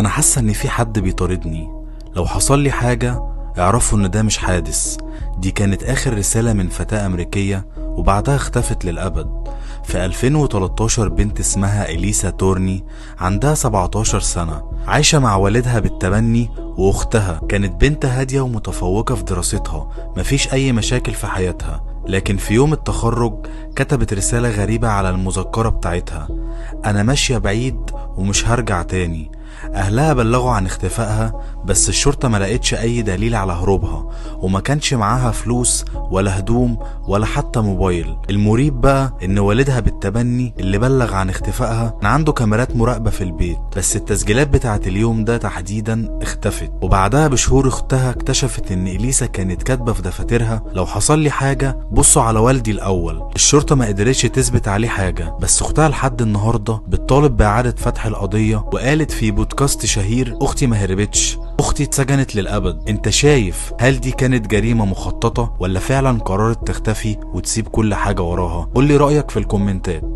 أنا حاسة إن في حد بيطاردني، لو حصل لي حاجة اعرفوا إن ده مش حادث. دي كانت آخر رسالة من فتاة أمريكية وبعدها اختفت للأبد. في 2013 بنت اسمها إليسا تورني عندها 17 سنة، عايشة مع والدها بالتبني وأختها. كانت بنت هادية ومتفوقة في دراستها، مفيش أي مشاكل في حياتها. لكن في يوم التخرج كتبت رسالة غريبة على المذكرة بتاعتها: أنا ماشية بعيد ومش هرجع تاني. أهلها بلغوا عن اختفائها، بس الشرطة ما لقتش أي دليل على هروبها، وما كانش معاها فلوس ولا هدوم ولا حتى موبايل. المريب بقى إن والدها بالتبني اللي بلغ عن اختفائها كان عنده كاميرات مراقبة في البيت، بس التسجيلات بتاعت اليوم ده تحديدا اختفت. وبعدها بشهور اختها اكتشفت إن إليسا كانت كاتبة في دفاترها: لو حصل لي حاجة بصوا على والدي الأول. الشرطة ما قدرتش تثبت عليه حاجة، بس اختها لحد النهاردة بتطالب بإعادة فتح القضية، وقالت في بودكاست شهير: اختي ما هربتش، اختي اتسجنت للابد. انت شايف هل دي كانت جريمة مخططة ولا فعلا قررت تختفي وتسيب كل حاجة وراها؟ قولي رأيك في الكومنتات.